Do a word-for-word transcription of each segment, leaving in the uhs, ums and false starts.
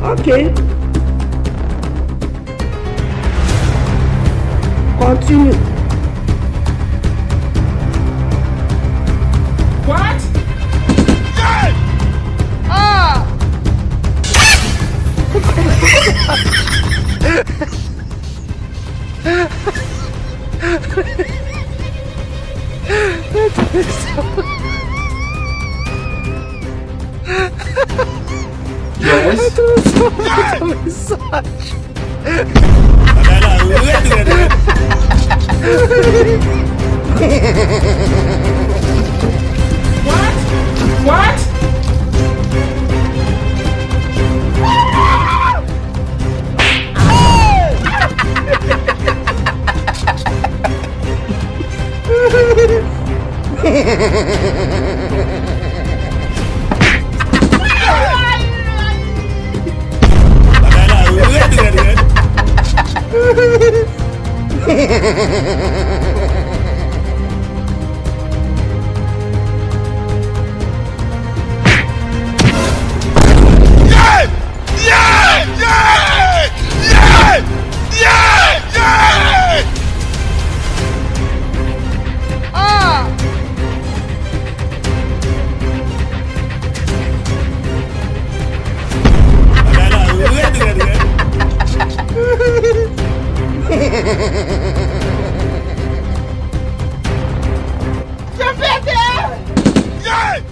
Ok. Continue. What? Ah! Yes. Bagay la rèd, rèd, rèd. What? What? Bagay la rèd, rèd, rèd. Yeah! Yeah! Yeah! Yeah! Yeah! Yeah! Ah! Bagay la rèd, rèd, rèd. Jan fete! Yeah!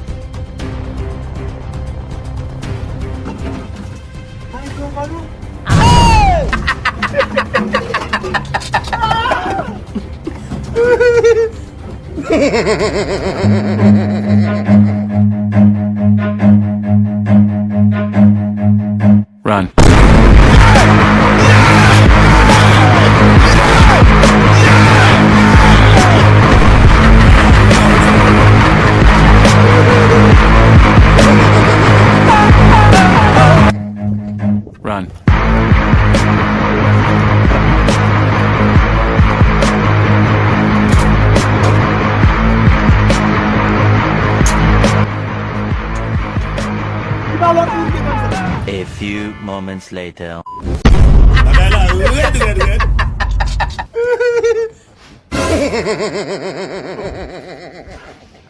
Run. Run. A few moments later. Bagay la rèd, rèd, rèd.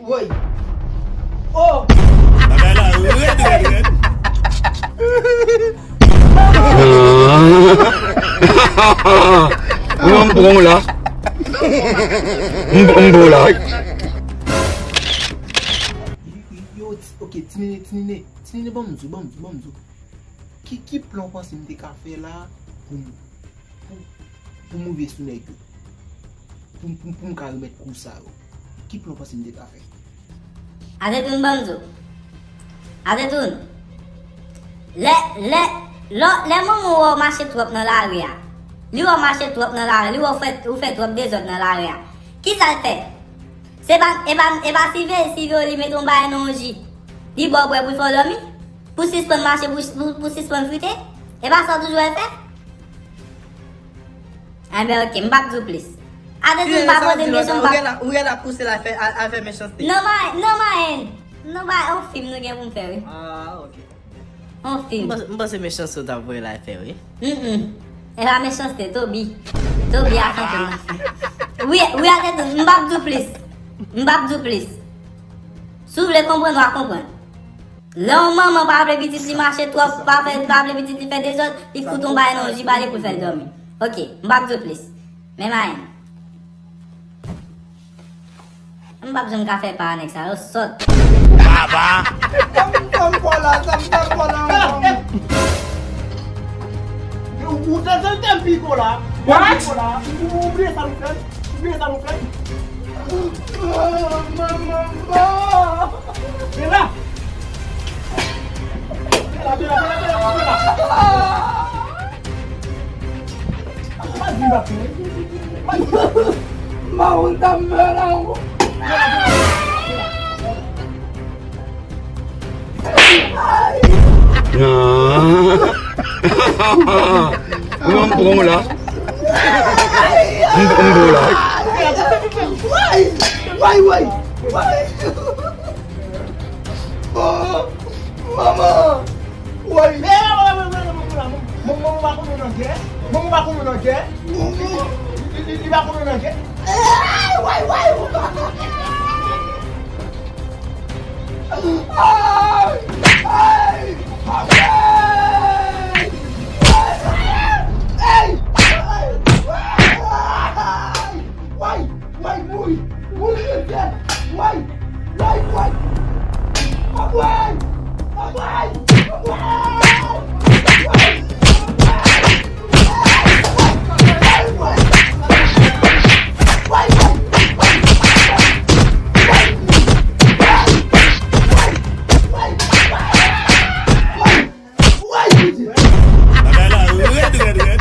Woy. Oh. Bagay la rèd, rèd, rèd. Mwen, m pran w la. M, m pran w la. Yo, ti, ok, Tinene, Tinene, Tinene, ban m di w, ban m di w, ban m di w. Ki, ki plan w panse m te ka fè la pou m, pou, pou m rive sou nèg yo? Pou, pou, pou m ka remèt kou sa yo? Ki plan w panse m te ka fè? Atetoun, ban m di w. Atetoun. Lè, lè, lè, lè manman w wè w mache twòp nan lari a, li wè w mache twòp nan lari, li wè w fè, ou fè twòp dezòd nan lari a, kisa l fè? Se pa, e pa, e pa sive, sive w li mete yon bagay nan yon ji, li ba w bwè pou l fè w dòmi? Pou sispann mache, pou, pou, pou sispann frite? E pa sa w toujou wè l fè? Enben, ok, m p ap di w plis. Atetoun, pa poze m kesyon, m p ap. Ou gen la, ou gen la pouse l al fè, al, al fè mechanste. Non, ma, non, Mayen. Non, ba, yon fim nou gen pou n fè, wi. Ah, ok. Yon fim. M panse, m panse mechanste w t ap voye l al fè, wi. Mm, mm. E pa mechanste, Toby. Toby a fè fim nan fè. Wi, wi, Atetoun, m p ap di w plis. M p ap di w plis. Si w vle konprann, w a konprann. Lè yon manman pa vle pitit li mache twòp, pa fè, pa vle pitit li fè dezòd, li fout yon bagay nan yon ji ba li pou l fè l dòmi. Ok, m p ap di w plis. Men Mayen. M p ap janm ka fè pa a nèg sa yo sòt. Baba! Sa m, sa m fò la, sa m, sa m fò la ankò. Ou, ou te, te, te pi fò la. What? Ou, ou bliye sa nou fè? Ou bliye sa nou fè? Manman, manman. Bela! Bela, Bela, Bela, Bela, Bela. Mawon ta mè la. Mwen, m pran w la. M, m pran w la. Way, way, way, way. Oh, manman. Way. Ay, way, way. Ay, ay, ay. Ay, ay, ay. Way, way, mouri, mouri, mesye. Way, way, way. Anmwey! Anmwey! Anmwey! Bagay la rèd, rèd, rèd.